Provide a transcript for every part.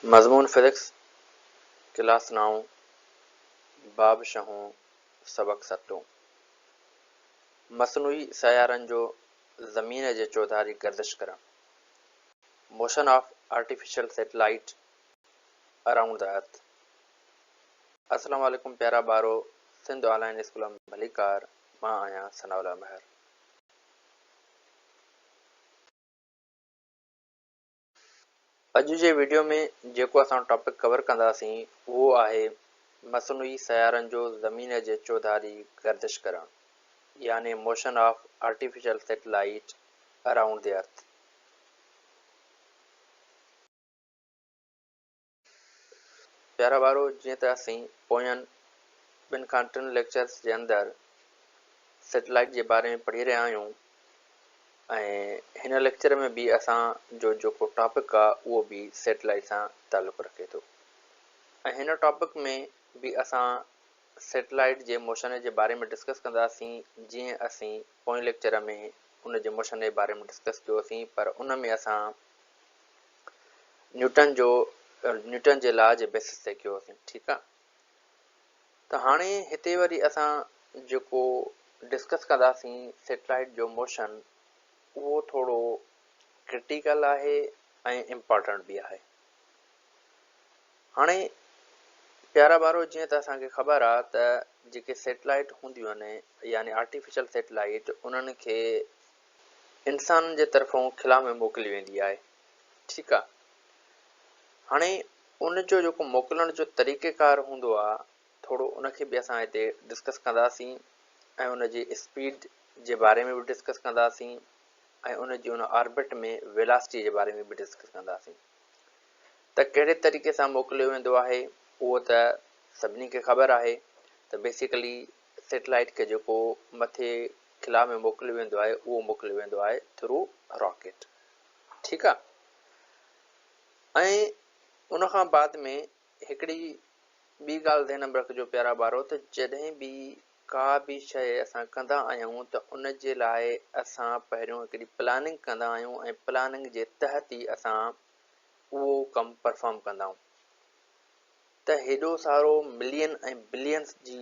مضمون physics, class نائون، باب ڇهون، سبق ستون. مصنوعي سيارن جو زمين جي چوڌاري گردش ڪرڻ، Motion of Artificial Satellite Around the Earth. السلام عليڪم پيارا ٻارو، سنڌ آن لائين اسڪول ۾ ڀليڪار، مان آهيان ثناء الله مهر. اڄ جي وڊيو ۾ جيڪو اسان ٽاپڪ ڪور ڪنداسين اهو آهي مصنوعي سيارن جو زمين جي چوڌاري گردش ڪرڻ يعني motion of artificial satellite around the earth. پيارا ٻارو جيئن ته اسين پوين ٻن کان ٽن ليڪچرز جي اندر سيٽلائيٽ جي باري ۾ پڙهي رهيا آهيون ۽ هن ليڪچر ۾ به اسان جو جيڪو ٽاپڪ آ اهو به سيٽلائيٽ سان تعلق رکي ٿو ۽ هن ٽاپڪ ۾ به اسان سيٽلائيٽ جي موشن جي باري ۾ ڊسڪس ڪنداسين جيئن اسين پوئين ليڪچر ۾ ان جي موشن جي باري ۾ ڊسڪس ڪيوسين پر ان ۾ اسان نيوٽن جو نيوٽن جي لا جي بيسس تي ڪيوسين ٺيڪ آ ته هاڻي هتي وري اسان جيڪو ڊسڪس ڪنداسين سيٽلائيٽ جو موشن اهو ٿورو ڪرٽيڪل آهي ۽ امپارٽنٽ به آهي هاڻي پيارا ٻارو جيئن ته اسان کي خبر آ ته جيڪي سيٽلائيٽ هونديون آهن يعني آرٽيفيشل سيٽلائيٽ انهن کي انسانن جي طرفون خلا ۾ موڪلي ويندي آهي ٺيڪ آ هاڻي ان جو جيڪو موڪلڻ جو طريقه ڪار هوندو آ ٿورو ان کي به اسان هتي ڊسڪس ڪنداسين ۽ ان جي اسپيڊ جي باري ۾ به ڊسڪس ڪنداسين ۽ ان جي ان آربٽ ۾ ويلاسٽي جي باري ۾ به ڊسڪس ڪنداسين ته ڪهڙي طريقي سان موڪليو ويندو آهي اهو ته سڀني کي خبر آهي ته بيسيڪلي سيٽلائيٽ کي جيڪو مٿي خلا ۾ موڪليو ويندو آهي اهو موڪليو ويندو آهي ٿرو راڪيٽ ٺيڪ آ ۽ ان کان بعد ۾ هڪڙي ٻي ڳالهه ذهن ۾ رکجو پيارا ٻارو ته جڏهن به ڪا به شيء اسان ڪندا آهيون ته ان جي لاء اسان پهريون هڪڙي پلاننگ ڪندا آهيون ۽ پلاننگ جي تحت ئي اسان اهو ڪم پرفارم ڪندا آهيون ته هيڏو سارو ملين ۽ بلينز جي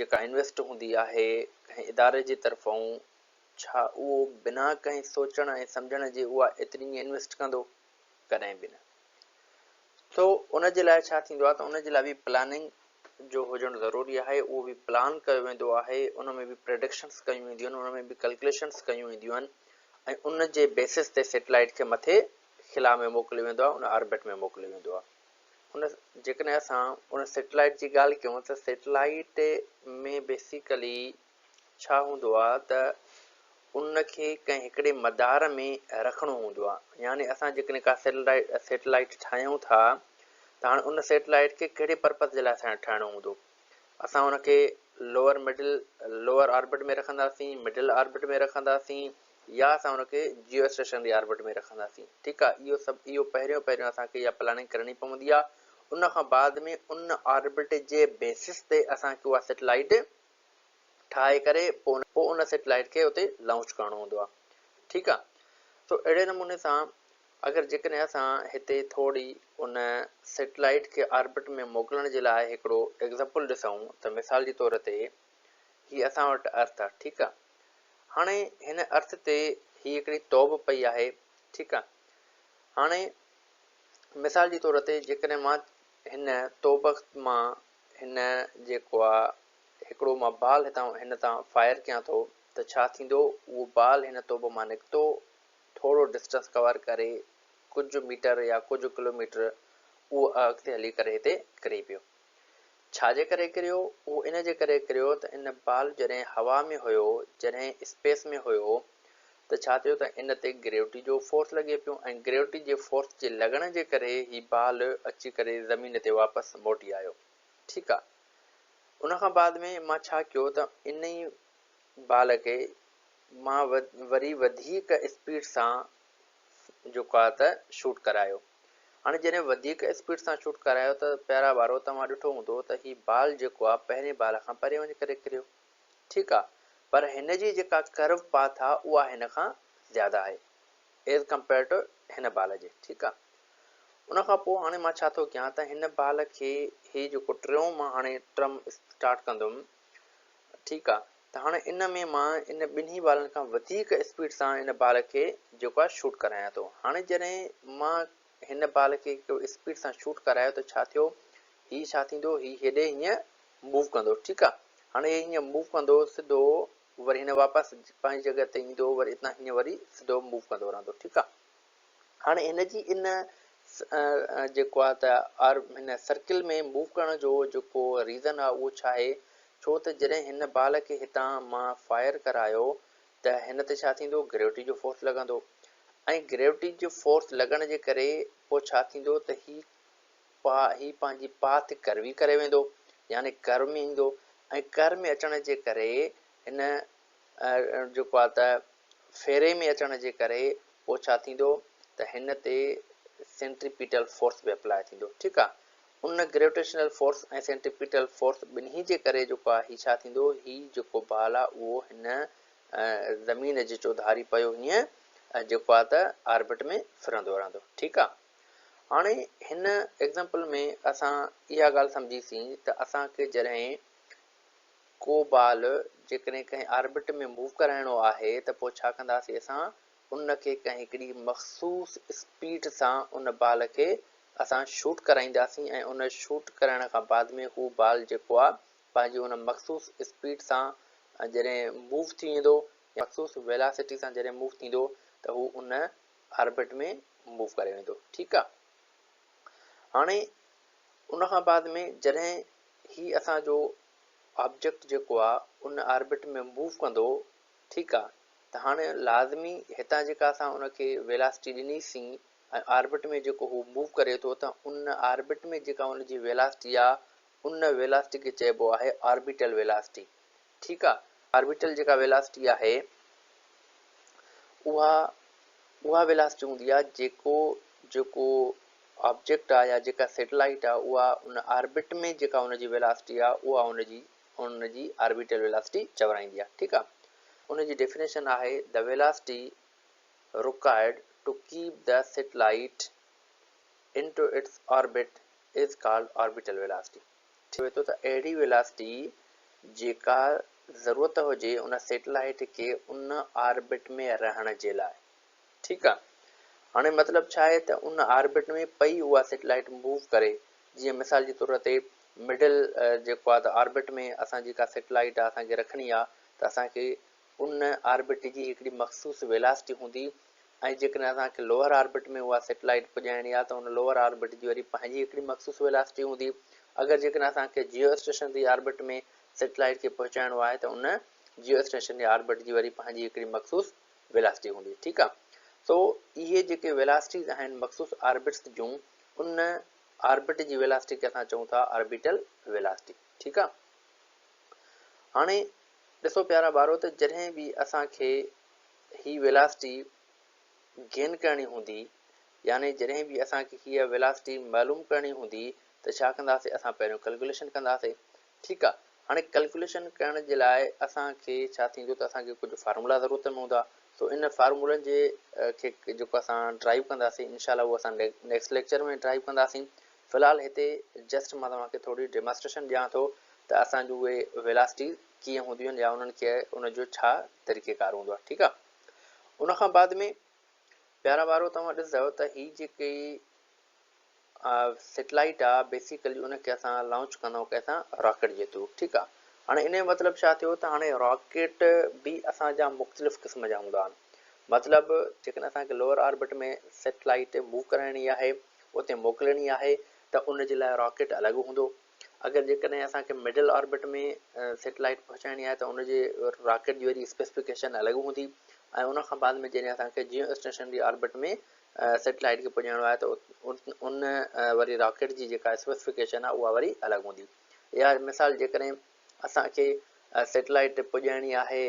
جيڪا انويسٽ هوندي آهي ڪنهن اداري جي طرفئون ڇا اهو بنا ڪنهن سوچڻ ۽ سمجهڻ جي اها ايتري انويسٽ ڪندو؟ ڪڏهن به نه. سو ان جي لاء ڇا ٿيندو آهي ته ان جي لاء به پلاننگ جو هجڻ ضروري آهي اهو به پلان ڪيو ويندو آهي ان ۾ به پريڊڪشنس ڪيون وينديون آهن ان ۾ به ڪلڪوليشنس ڪيون وينديون آهن ۽ ان جي بيسس تي سيٽلائيٽ کي مٿي خلا ۾ موڪليو ويندو آهي ان آربٽ ۾ موڪليو ويندو آهي. ان جيڪڏهن اسان ان سيٽلائيٽ جي ڳالهه ڪيون ته سيٽلائيٽ ۾ بيسيڪلي ڇا هوندو آهي ته ان کي ڪنهن هڪڙي مدار ۾ رکڻو هوندو آهي يعني اسان جيڪڏهن ڪا سيٽلائيٽ سيٽلائيٽ ٺاهيون ٿا ته هاڻي ان سيٽلائيٽ کي ڪهڙي پرپز جي لاء اسان ٺاهڻو هوندو اسان ان کي لوئر مڊل لوئر آربٽ ۾ رکنداسين مڊل آربٽ ۾ رکنداسين يا اسان ان کي جيو اسٽيشنري آربٽ ۾ رکنداسين ٺيڪ آ اهو سڀ اهو پهريون پهريون اسان کي اها پلاننگ ڪرڻي پوندي آ ان کان بعد ۾ ان آربٽ جي بيسس تي اسان کي اها سيٽلائيٽ ٺاهي ڪري پوء پوء ان سيٽلائيٽ کي اتي لانچ ڪرڻو هوندو آ ٺيڪ آ سو اهڙي نموني سان اگر جيڪڏهن اسان هتي ٿوري ان سيٽلائيٽ کي آربٽ ۾ موڪلڻ جي لاء هڪڙو ايگزامپل ڏسون ته مثال جي طور تي هي اسان وٽ ارٿ آ ٺيڪ آ هاڻي هن ارٿ تي هي هڪڙي توب پئي آهي ٺيڪ آ هاڻي مثال جي طور تي جيڪڏهن مان هن توب مان هن جيڪو آ هڪڙو مان بال هتان هن تان فائر ڪيان ٿو ته ڇا ٿيندو اهو بال هن توب مان نڪتو ٿورو ڊسٽنس ڪور ڪري ڪجهه ميٽر يا ڪجهه ڪلوميٽر اهو اڳتي هلي ڪري هتي ڪري پيو. ڇا جي ڪري ڪريو؟ اهو ان جي ڪري ڪريو ته ان بال جڏهن هوا ۾ هيو، جڏهن اسپيس ۾ هيو ته ڇا ٿيو ته ان تي گريوٽي جو فورس لڳي پيو ۽ گريوٽي جي فورس جي لڳڻ جي ڪري هي بال اچي ڪري زمين تي واپس موٽي آيو. ٺيڪ آ. ان کان بعد ۾ مان ڇا ڪيو ته ان ئي بال کي مان وري وڌيڪ اسپيڊ سان جيڪو آ ته شوٽ ڪرايو. هاڻي جڏهن وڌيڪ اسپيڊ سان شوٽ ڪرايو ته پيارا ٻارو توهان ڏٺو هوندو ته هي بال جيڪو آ پهرين بال کان پري وڃي ڪري ڪريو ٺيڪ آ پر هن جي جيڪا ڪرو پاٿ آ اها هن کان زياده آهي ايز ڪمپيئر ٽو هن بال جي ٺيڪ آ. ان کان پوء هاڻي مان ڇا ٿو ڪيان ته هن بال کي هي جيڪو ٽيون مان هاڻي ٽرم اسٽارٽ ڪندم ٺيڪ آ ته هاڻي ان ۾ مان ان ٻنهي بالن کان وڌيڪ اسپيڊ سان ان بال کي جيڪو آ شوٽ ڪرايان ٿو. هاڻي جڏهن مان هن بال کي هڪ اسپيڊ سان شوٽ ڪرايو ته ڇا ٿيو هي ڇا ٿيندو هي هيڏي هيئن موو ڪندو ٺيڪ آ هاڻي هي هيئن موو ڪندو سڌو وري هن واپس پنهنجي جڳهه تي ايندو وري اتان هيئن وري سڌو موو ڪندو رهندو ٺيڪ آ هاڻي هن جي ان جيڪو آ ته آر هن سرڪل ۾ موو ڪرڻ جو جيڪو ريزن آ اهو ڇا آهي ڇو ته جڏهن هن بال کي هتان مان فائر ڪرايو ته هن تي ڇا ٿيندو گريوٽي جو فورس لڳندو ۽ گريوٽي جو فورس لڳڻ جي ڪري پوء ڇا ٿيندو ته هي پا هي پنهنجي پاٿ ڪروي ڪري ويندو يعني ڪر ۾ ايندو ۽ ڪر ۾ اچڻ جي ڪري هن جيڪو آهي ته ڦيري ۾ اچڻ جي ڪري پوء ڇا ٿيندو ته هن تي سينٽريپيٽل فورس به اپلاء ٿيندو ٺيڪ آهي ان گريوٽيشنل فورس ۽ سينٽريپيٽل فورس ٻنهي جي ڪري جيڪو آهي هي ڇا ٿيندو هي جيڪو بال آهي اهو هن زمين جي چوڌاري پيو هيئن جيڪو آهي ته آربٽ ۾ ڦرندو رهندو ٺيڪ آهي هاڻي هن ايگزامپل ۾ اسان اها ڳالهه سمجهيسين ته اسان کي جڏهن ڪو بال جيڪڏهن ڪنهن آربٽ ۾ موو ڪرائڻو آهي ته پوء ڇا ڪنداسين اسان ان کي ڪنهن هڪڙي مخصوص اسپيڊ سان ان بال کي اسان شوٽ ڪرائينداسين ۽ ان شوٽ ڪرائڻ کان بعد ۾ هو بال جيڪو آ پنهنجي ان مخصوص اسپيڊ سان جڏهن موو ٿي ويندو يا مخصوص ويلاسٽي سان جڏهن موو ٿيندو ته هو ان آربٽ ۾ موو ڪري ويندو ٺيڪ آ هاڻي ان کان بعد ۾ جڏهن هي اسان جو آبجيڪٽ جيڪو آ ان آربٽ ۾ موو ڪندو ٺيڪ آ ته هاڻي لازمي هتان جيڪا اسان ان کي ويلاسٽي ڏني سين ۽ آربٽ ۾ جيڪو هو موو ڪري ٿو ته ان آربٽ ۾ جيڪا ان جي ويلاسٽي آ ان ويلاسٽي کي چئبو آهي آربيٽل ويلاسٽي ٺيڪ آ. آربيٽل جيڪا ويلاسٽي آهي اها اها ويلاسٽي هوندي آ جيڪو جيڪو آبجيڪٽ آ يا جيڪا سيٽلائيٽ آ اها ان آربٽ ۾ جيڪا ان جي ويلاسٽي آ اها ان جي ان جي آربيٽل ويلاسٽي چورائيندي آ ٺيڪ آ. ان جي ڊيفينيشن آهي The velocity required to keep the satellite into its orbit is called orbital velocity. چوي ٿو ته اهڙي ويلاسٽي جيڪا ضرورت هجي ان سيٽلائيٽ کي ان آربٽ ۾ رهڻ جي لاء ٺيڪ آ هاڻي مطلب ڇا آهي ته ان آربٽ ۾ پئي اها سيٽلائيٽ موو ڪري جيئن مثال جي طور تي مڊل جيڪو آ ته آربٽ ۾ اسان جي ڪا سيٽلائيٽ آ اسان کي رکڻي آ ته اسان کي ان آربٽ جي هڪڙي مخصوص ويلاسٽي هوندي ۽ جيڪڏهن اسان کي لوئر آربٽ ۾ اها سيٽلائيٽ پڄائڻي آهي ته ان لوئر آربٽ جي وري پنهنجي هڪڙي مخصوص ويلاسٽي هوندي. اگر جيڪڏهن اسان کي جيو اسٽيشنري آربٽ ۾ سيٽلائيٽ کي پهچائڻو آهي ته ان جيو اسٽيشنري آربٽ جي وري پنهنجي هڪڙي مخصوص ويلاسٽي هوندي. ٺيڪ آهي. سو اهي جيڪي ويلاسٽيز آهن مخصوص آربٽس جون ان آربٽ جي ويلاسٽي کي اسان چئون ٿا آربيٽل ويلاسٽي. ٺيڪ آهي. هاڻي ڏسو پيارا ٻارو ته جڏهن به اسان کي هي ويلاسٽي گين ڪرڻي هوندي يعني جڏهن به اسان کي هيء ويلاسٽي معلوم ڪرڻي هوندي ته ڇا ڪنداسين اسان پهريون ڪلڪيوليشن ڪنداسين ٺيڪ آ هاڻي ڪلڪيوليشن ڪرڻ جي لاء اسان کي ڇا ٿيندو ته اسان کي ڪجهه فارمولا ضرورت ۾ هوندا سو ان فارمولن جي کي جيڪو اسان ڊرائيو ڪنداسين انشاء الله اهو اسان نيڪسٽ ليڪچر ۾ ڊرائيو ڪنداسين في الحال هتي جسٽ مان توهان کي ٿوري ڊيمانسٽريشن ڏيان ٿو ته اسان جون اهي ويلاسٽيز ڪيئن هونديون آهن يا انهن کي ان جو ڇا طريقي ڪار هوندو آهي ٺيڪ آهي ان کان بعد ۾ پيارا ٻارو توهان ڏسندو ته هي جيڪي سيٽلائيٽ آهي بيسيڪلي ان کي اسان لانچ ڪندا آهيون ڪنهن سان راڪيٽ جي ٿرو ٺيڪ آهي هاڻي ان جو مطلب ڇا ٿيو ته هاڻي راڪيٽ به اسان جا مختلف قسم جا هوندا آهن مطلب جيڪڏهن اسان کي لوئر آربٽ ۾ سيٽلائيٽ موو ڪرائڻي آهي اتي موڪلڻي آهي ته ان جي لاء راڪيٽ الڳ هوندو. اگر جيڪڏهن اسان کي مڊل آربٽ ۾ سيٽلائيٽ پهچائڻي آهي ته ان جي راڪيٽ جي وري اسپيسفڪيشن الڳ هوندي ۽ ان کان بعد ۾ جڏهن اسان کي جيو اسٽيشنري آربٽ ۾ سيٽلائيٽ کي پڄائڻو آهي ته ان وري راڪيٽ جي جيڪا اسپيسفڪيشن آهي اها وري الڳ هوندي. يا مثال جيڪڏهن اسان کي سيٽلائيٽ پڄائڻي آهي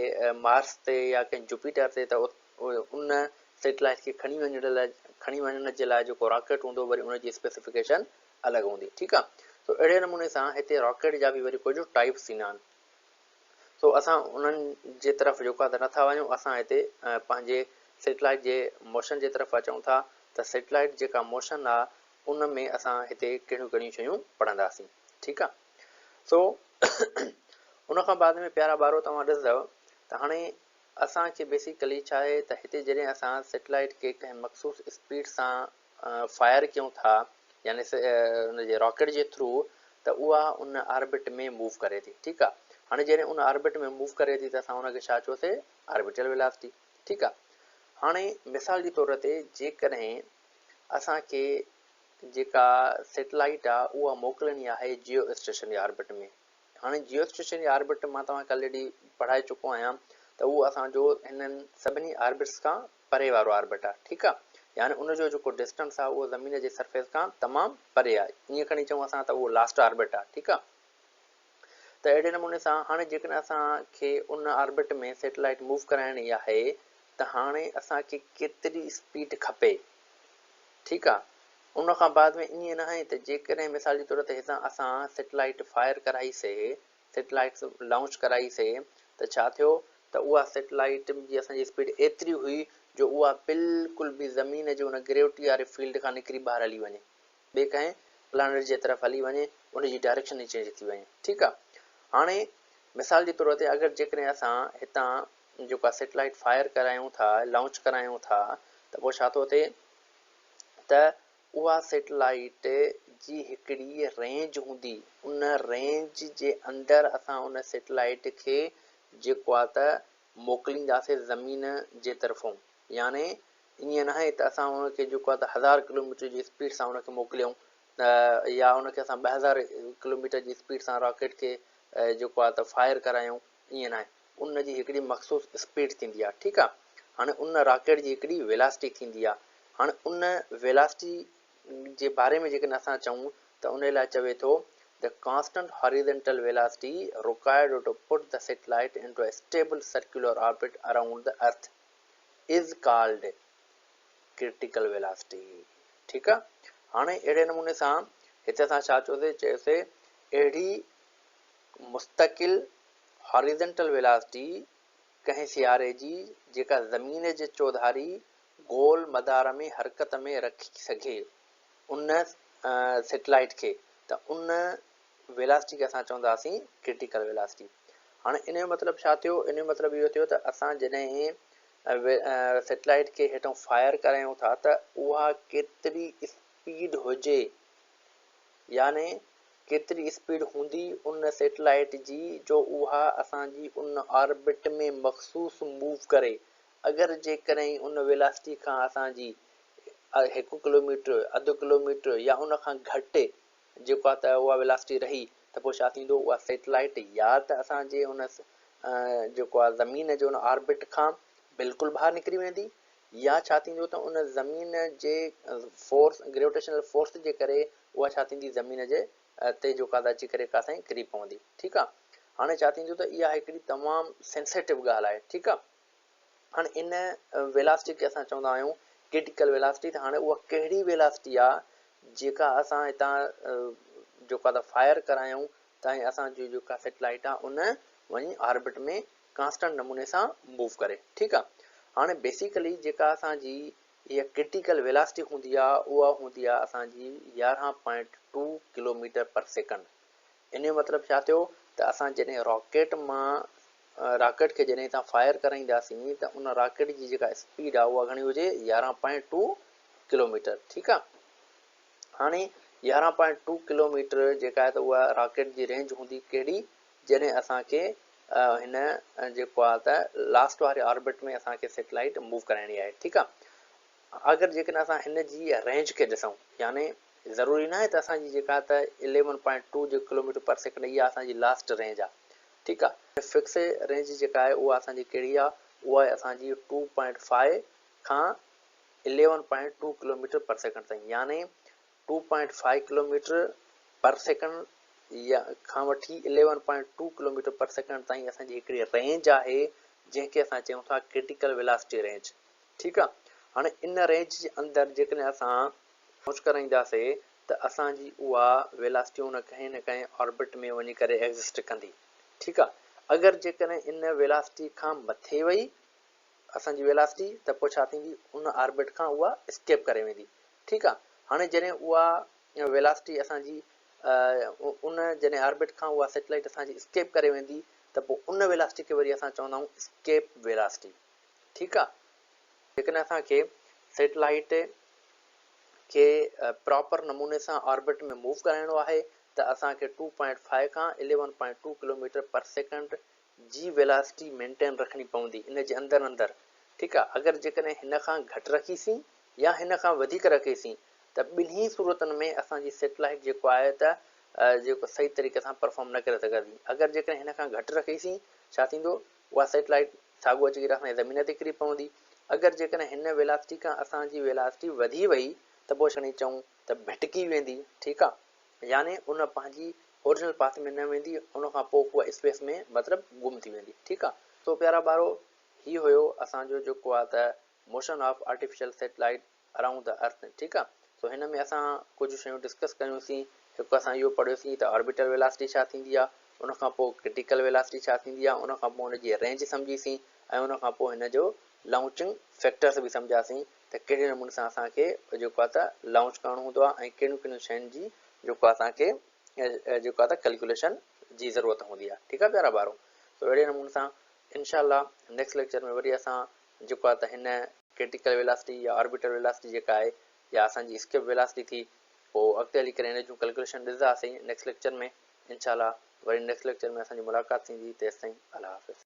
مارس تي يا ڪنهن جوپيٽر تي ته ان سيٽلائيٽ کي کڻي وڃڻ لاء کڻي وڃڻ جي لاء جيڪو راڪيٽ هوندو وري ان جي اسپيسفڪيشن الڳ هوندي ٺيڪ آ سو اهڙي نموني سان هتي راڪيٽ جا به وري ڪجهه ٽائپس ٿيندا آهن سو اسان انهن جي طرف جيڪو آ ته نٿا وڃون اسان هتي پنهنجي سيٽلائيٽ جي موشن جي طرف اچون ٿا ته سيٽلائيٽ جيڪا موشن آ ان ۾ اسان هتي ڪهڙيون ڪهڙيون شيون پڙهنداسين ٺيڪ آ سو ان کان بعد ۾ پيارا ٻارو توهان ڏسندؤ ته هاڻي اسان کي بيسيڪلي ڇا آهي ته هتي جڏهن اسان سيٽلائيٽ کي ڪنهن مخصوص اسپيڊ سان فائر ڪيون ٿا يعني ان جي راڪيٽ جي ٿرو ته اها ان آربٽ ۾ موو ڪري ٿي ٺيڪ آ هاڻي جڏهن ان آربٽ ۾ موو ڪري ٿي ته اسان ان کي ڇا چيوسي آربيٽل ويلاسٽي ٺيڪ آ هاڻي مثال جي طور تي جيڪڏهن اسان کي جيڪا سيٽلائيٽ آ اها موڪلڻي آهي جيو اسٽيشنري آربٽ ۾. هاڻي جيو اسٽيشنري آربٽ مان توهان کي آلريڊي پڙهائي چڪو آهيان ته اهو اسان جو هنن سڀني آربٽس کان پري وارو آربٽ آ ٺيڪ آ يعني ان جو جيڪو ڊسٽنس آ اهو زمين جي سرفيس کان تمام پري آ ائين کڻي چئون اسان ته اهو لاسٽ آربٽ آ ٺيڪ آ ته اهڙي نموني سان هاڻي جيڪڏهن اسان کي ان آربٽ ۾ سيٽلائيٽ موو ڪرائڻي آهي ته هاڻي اسان کي ڪيتري اسپيڊ کپي ٺيڪ آ ان کان بعد ۾ ائين ناهي ته جيڪڏهن مثال جي طور تي هتان اسان سيٽلائيٽ فائر ڪرائي سي سيٽلائيٽ لانچ ڪرائي سي ته ڇا ٿيو ته اها سيٽلائيٽ جي اسان جي اسپيڊ ايتري هئي جو اها بلڪل به زمين جي ان گريوٽي واري فيلڊ کان نڪري ٻاهر هلي وڃي ٻئي ڪنهن پلانيٽ جي طرف هلي وڃي ان جي ڊائريڪشن ئي چينج ٿي وڃي ٺيڪ آ هاڻي مثال جي طور تي اگر جيڪڏهن اسان هتان جيڪو آ سيٽلائيٽ فائر ڪرايون ٿا لانچ ڪرايون ٿا ته پوء ڇا ٿو ٿئي ته اها سيٽلائيٽ جي هڪڙي رينج هوندي ان رينج جي اندر اسان ان سيٽلائيٽ کي جيڪو آ ته موڪلينداسي زمين جي طرفون يعني ائين ناهي ته اسان ان کي جيڪو آ ته هزار ڪلوميٽر جي اسپيڊ سان ان کي موڪليون يا ان کي اسان 2000 ڪلوميٽر جي اسپيڊ سان راڪيٽ کي جيڪو آ ته فائر ڪرايون ائين ناهي ان جي هڪڙي مخصوص اسپيڊ ٿيندي آهي ٺيڪ آهي هاڻي ان راڪيٽ جي هڪڙي ويلاسٽي ٿيندي آهي هاڻي ان ويلاسٽي جي باري ۾ جيڪڏهن اسان چئون ته ان لاء چوي ٿو The constant horizontal velocity required to put the satellite into a stable circular orbit around the earth is called critical velocity ٺيڪ آهي هاڻي اهڙي نموني سان هتي اسان ڇا چيوسي چيوسي اهڙي مستقل هاريزنٽل ويلاسٽي ڪنهن سياري جي جيڪا زمين جي چوڌاري گول مدار ۾ حرڪت ۾ رکي سگهي ان سيٽلائيٽ کي ته ان ويلاسٽي کي اسان چونداسين ڪرٽيڪل ويلاسٽي. هاڻي ان جو مطلب ڇا ٿيو؟ ان جو مطلب اهو ٿيو ته اسان جڏهن سيٽلائيٽ کي هيٺئون فائر ڪرايون ٿا ته اها ڪيتري اسپيڊ هجي يعني ڪيتري اسپيڊ هوندي ان سيٽلائيٽ جي جو اها اسان جي ان آربٽ ۾ مخصوص موو ڪري اگر جيڪڏهن ان ويلاسٽي کان اسان جي هڪ ڪلوميٽر اڌ ڪلوميٽر يا ان کان گهٽ جيڪو آهي ته اها ويلاسٽي رهي ته پوء ڇا ٿيندو اها سيٽلائيٽ يا ته اسان جي ان جيڪو آهي زمين جي ان آربٽ کان بلڪل ٻاهر نڪري ويندي يا ڇا ٿيندو ته ان زمين جي فورس گريوٽيشنل فورس جي ڪري اها ڇا ٿيندي زمين جي تي جو ڪا اچي ڪري ڪاٿائين ڪري پوندي ٺيڪ آ هاڻي ڇا ٿيندو ته اها هڪڙي تمام سينسيٽو ڳالهه آهي ٺيڪ آ هاڻي ان ويلاسٽي کي اسان چوندا آهيون ڪرٽيڪل ويلاسٽي ته هاڻي اها ڪهڙي ويلاسٽي آ جيڪا اسان هتان جيڪو آ فائر ڪرايون ته ۽ اسان جي جيڪا سيٽلائيٽ آ ان وڃي آربٽ ۾ ڪانسٽنٽ نموني سان موو ڪري ٺيڪ آ هاڻي بيسيڪلي جيڪا اسان جي اها ڪرٽيڪل ويلاسٽي هوندي آ اها هوندي آ اسان جي 11.2 ڪلوميٽر پر سيڪنڊ ان جو مطلب ڇا ٿيو ته اسان جڏهن راڪيٽ مان راڪيٽ کي جڏهن هتان فائر ڪرائينداسين ته ان راڪيٽ جي جيڪا اسپيڊ آ اها گهڻي هجي 11.2 ڪلوميٽر ٺيڪ آ هاڻي 11.2 ڪلوميٽر جيڪا آهي ته اها راڪيٽ جي رينج هوندي ڪهڙي جڏهن اسان کي هن جيڪو آهي ته لاسٽ واري آربٽ ۾ اسان کي سيٽلائيٽ موو ڪرائڻي آهي ٺيڪ آهي اگر جيڪڏهن اسان هن جي رينج کي ڏسون يعني ضروري ناهي ته اسان جي جيڪا ته 11.2 جي ڪلوميٽر پر سيڪنڊ اها اسان جي لاسٽ رينج آهي ٺيڪ آهي فڪس رينج جيڪا آهي اها اسان جي ڪهڙي آهي اها آهي اسان جي 2.5 کان 11.2 ڪلوميٽر پر سيڪنڊ تائين يعني 2.5 ڪلوميٽر پر سيڪنڊ يا کان وٺي 11.2 ڪلوميٽر پر سيڪنڊ تائين اسان جي هڪڙي رينج آهي جنهن کي اسان چئون ٿا ڪرٽيڪل ويلاسٽي رينج ٺيڪ آ هاڻي ان رينج جي اندر جيڪڏهن اسان لانچ ڪرائينداسي ته اسان جي اها ويلاسٽي ان ڪنهن نه ڪنهن آربٽ ۾ وڃي ڪري ايگزسٽ ڪندي ٺيڪ آ اگر جيڪڏهن ان ويلاسٽي کان مٿي وئي اسان جي ويلاسٽي ته پوء ڇا ٿيندي ان آربٽ کان اها اسڪيپ ڪري ويندي ٺيڪ آ. هاڻي جڏهن اها ويلاسٽي اسان جي ان جڏهن آربٽ کان اها سيٽلائيٽ اسان جي اسڪيپ ڪري ويندي ته پوء ان ويلاسٽي کي وري اسان چوندا آهيون اسڪيپ ويلاسٽي ٺيڪ آ. جيڪڏهن اسان کي سيٽلائيٽ کي پراپر نموني سان آربٽ ۾ موو ڪرائڻو آهي ته اسان کي ٽو پوائنٽ فائيو کان eleven point two kilometre per second جي ويلاسٽي مينٽين رکڻي پوندي ان جي اندر اندر ٺيڪ آ اگر جيڪڏهن هن کان گهٽ رکيسين يا هن کان وڌيڪ رکيسين ته ٻنهي صورتن ۾ اسان جي سيٽلائيٽ جيڪو آهي ته جيڪو صحيح طريقي سان پرفارم نه ڪري سگهندي اگر جيڪڏهن هن کان گهٽ رکيسين ڇا ٿيندو اها سيٽلائيٽ ساڳو اچي ڪري اسان جي زمين تي ڪري پوندي اگر جيڪڏهن هن ويلاسٽي کان اسان جي ويلاسٽي وڌي وئي ته پوء کڻي چئون ته ڀٽڪي ويندي ٺيڪ آ يعني ان پنهنجي اوريجنل پاٿ ۾ نه ويندي ان کان پوء هوء اسپيس ۾ مطلب گم ٿي ويندي ٺيڪ آ. سو پيارا ٻارو هي هيو اسان جو جيڪو آ ته motion of artificial satellite around the earth ٺيڪ آ. سو هن ۾ اسان ڪجهه شيون ڊسڪس ڪيون سين هڪ اسان اهو پڙهيو سين ته آربيٽل ويلاسٽي ڇا ٿيندي آ ان کان پوء ڪرٽيڪل ويلاسٽي ڇا ٿيندي آ ان کان پوء ان جي رينج سمجهي سين ۽ ان کان پوء هن جو لانچنگ فيڪٽرس به سمجهيا سين ته ڪهڙي نموني سان اسان کي جيڪو آهي ته لانچ ڪرڻو هوندو آهي ۽ ڪهڙيون ڪهڙيون شين جي جيڪو آهي اسان کي جيڪو آهي ته ڪيلڪوليشن جي ضرورت هوندي آهي ٺيڪ آهي پيارا ٻارو سو اهڙي نموني سان انشاء الله نيڪسٽ ليڪچر ۾ وري اسان جيڪو آهي ته هن ڪرٽيڪل ويلاسٽي يا آربيٽل ويلاسٽي جيڪا آهي يا اسان جي اسڪيپ ويلاسٽي ٿي پوء اڳتي هلي ڪري هن جون ڪيلڪوليشن ڏسنداسين نيڪسٽ ليڪچر ۾ انشاء الله وري نيڪسٽ ليڪچر ۾ اسان جي ملاقات ٿيندي تيستائين الله حافظ.